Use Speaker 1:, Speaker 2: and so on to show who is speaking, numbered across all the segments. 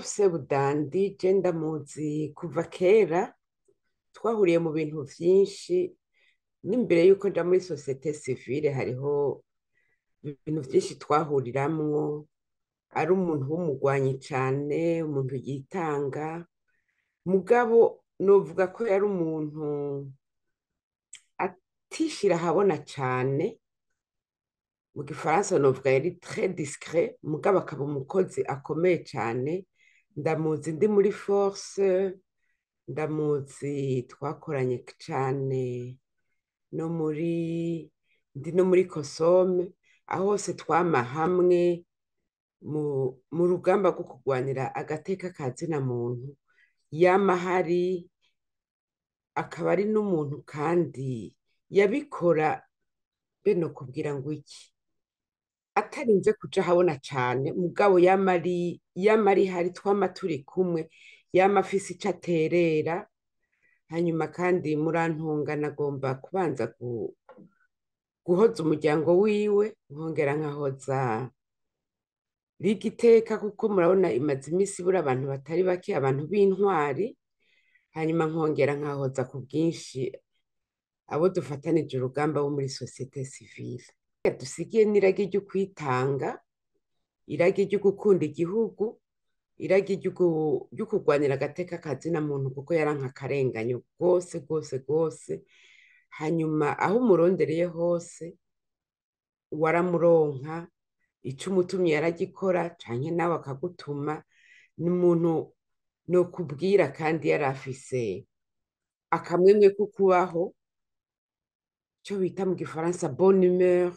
Speaker 1: Sebudandi je ndamuzi kuva kera, twahuriye mu bintu vyinshi n'imbere yuko nja muri société civile hariho ibintu vyinshi twahuriramwo. Ari umuntu w'umugwanyi cane, umuntu yitanga, mugabo novuga ko yari umuntu atishira ahabona cane. Mu gifaransa novuga yari très discret, mugabo akaba umukozi akomeye cane. Ndamuzi ndi muri force, ndamuzi twakoranye cane no muri ndi no muri Kosome, aho hose twama hamwe mu rugamba rwo kurwanira agateka ka zina muntu. Yama ahari, akaba ari n'umuntu kandi yabikora bene kubwira ngo iki atarinze kuja ahabona cane, mugabo yama ari hari, twama turi kumwe, yama afise ico aterera. Hanyuma kandi murantunga, nagomba kubanza guhoza umuryango wiwe, nkongera nkahoza Ligue Iteka, kuko murabona imaze imisi ibura abantu batari bake, abantu b'intwari. Hanyuma nkongera nkahoza ku bwinshi abo dufatanije urugamba bo muri société civile. Dusigiye n'iragi ryo kwitanga, iragi ryo gukunda igihugu, iragi ryo kurwanira agateka ka zina muntu, kuko yaranka akarenganyo rwose rwose rwose. Hanyuma aho umurondereye hose waramuronka, ico umutumye yaragikora canke nawe akagutuma. Ni umuntu nokubwira kandi yari afise akamwemwe ko kubaho, ico bita mu gifaransa bonne humeur,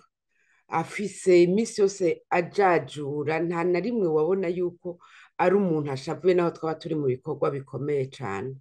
Speaker 1: afise imisi yose ajajura, nta na rimwe wabona yuko ari umuntu ashavuye naho twaba turi mu bikorwa bikomeye cane.